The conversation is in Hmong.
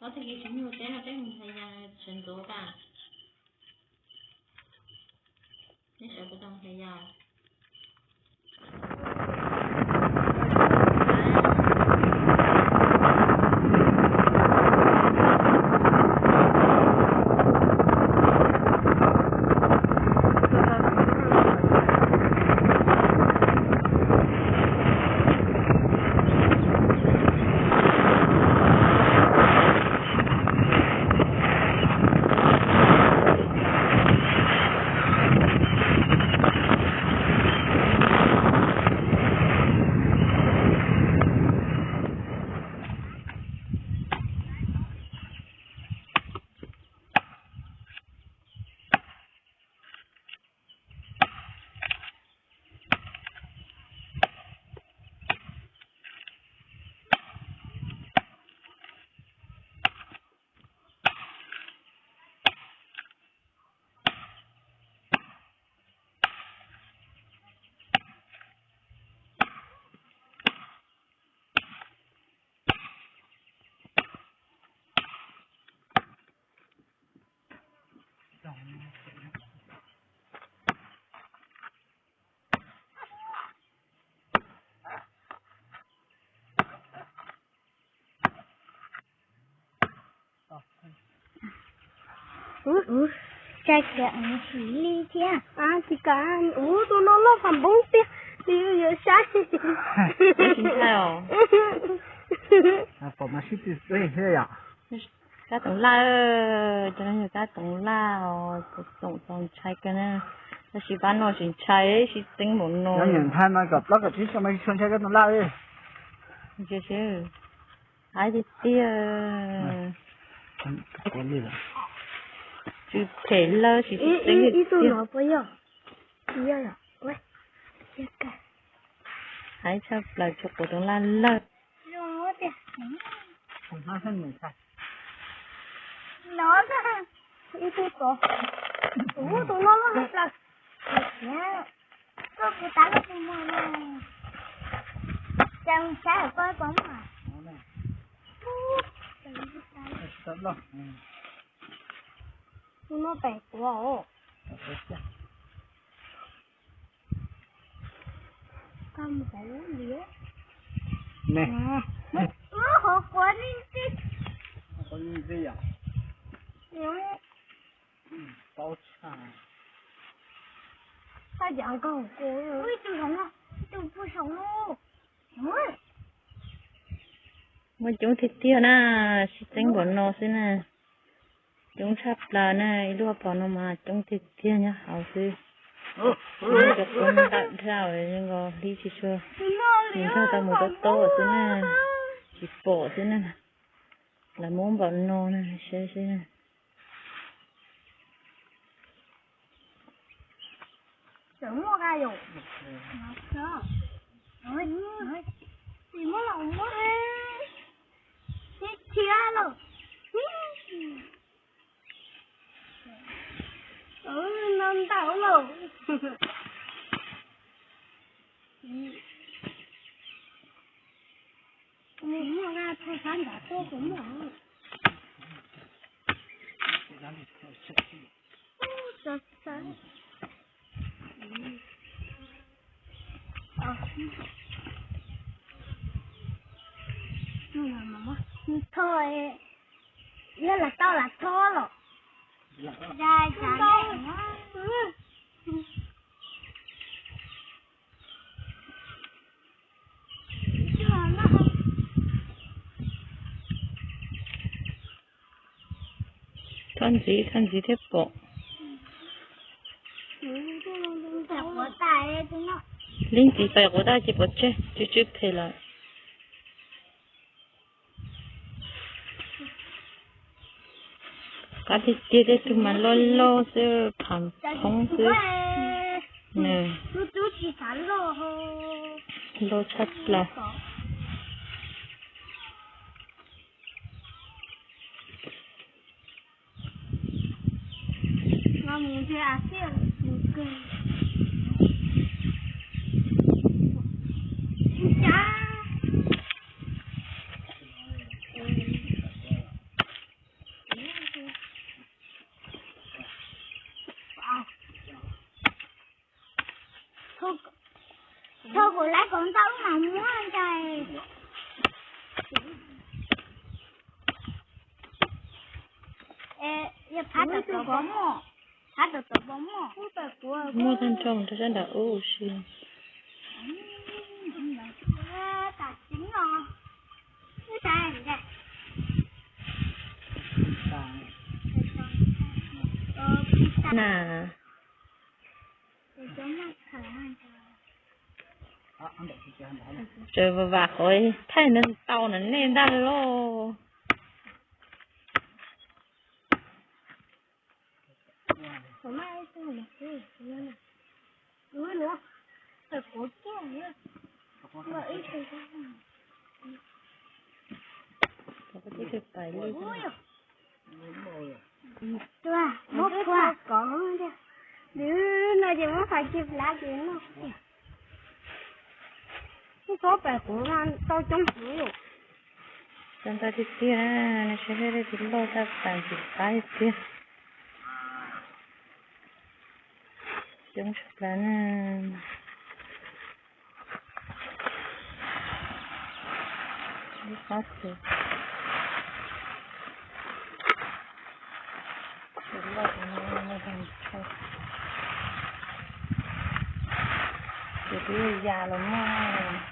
Ob tug kiv tsis nyuj teb no peb mus hlais yas sawv ntxuav tas. Neb sawv puas tau hlais yas? Ub, ub, tsa kiag ub xim li thiab. Tsis kam, ub, tus no loj pam npoob tiag, nws yuav saib. Tsis ntshai os. Pom mas sib tw xwb thiab yom. Kab toov laj, cov no yog kab toov laj os, toom txaus ntshai kawg na. Tab sis pab no tsis ntshai, sib txeeb npaum no. Nyob ntshai mas kom plaub kom tsib xyoo mas tsis tshua ntshai kab toov laj li. Hais tiag tiag, tsw phem lawm, sib txeeb tiag tiag. Hais tshaj plaws tsis quav toov laj lawm. Ib tug tod, tus, tus no loj plaws. Koj kuv tas lub tus mos na. Cas mus saib hauv koj pom mas. Tus no pem kuv os. Koj mus saib lub liab. Hov quav li ntxi. Paub tshaj. Koj cov nkaug kuv ib tug zoov no, ib tug pug saum no. Muaj coob tiag tiag na, sib txeeb npaum no xwb na. Coob tshaj plaws na, ib lub hauv paus no mas coob tiag tiag nyob hauv xwb. Cov qub ntawm dhau zoo nkaus hli tsis tshua, nws nrog tau mus tob tob xwb na, tsis pom xwb na. Lawv muab npaum no na, saib seb. No ntau lawm. Muaj nqa thaj sab nrad tuaj kuv muaj. Tho, yog lam tau lam tho los. Thoj ntxiv, thoj ntxiv thiaj pom. Li ntxiv pais quav tag ces pov tseg, tsw tsw phem lawm. Qab tiag tiag, tej tug mas loj loj xwb, pham phoob xwb. Loj tshaj plaws. Muab ntsais. Phab tom tom pom muaj, phab tom tom pom muaj. Muaj tag nrho mus rau sab nram ub ua si. Na. Tseem vam vam qhov thaij no tau na nej ntag lauj. Muab kua kov, nws no ces muab fais kiag plav ces noj. Ib tsob pais quav no tau coob heev yom. Tau ntau tiag tiag na, nws sawv daws tsis loj tau tas ntxim qab tiag tiag. Coob tshaj plaws na. Ib qab tus loj, ces twb ya los muaj.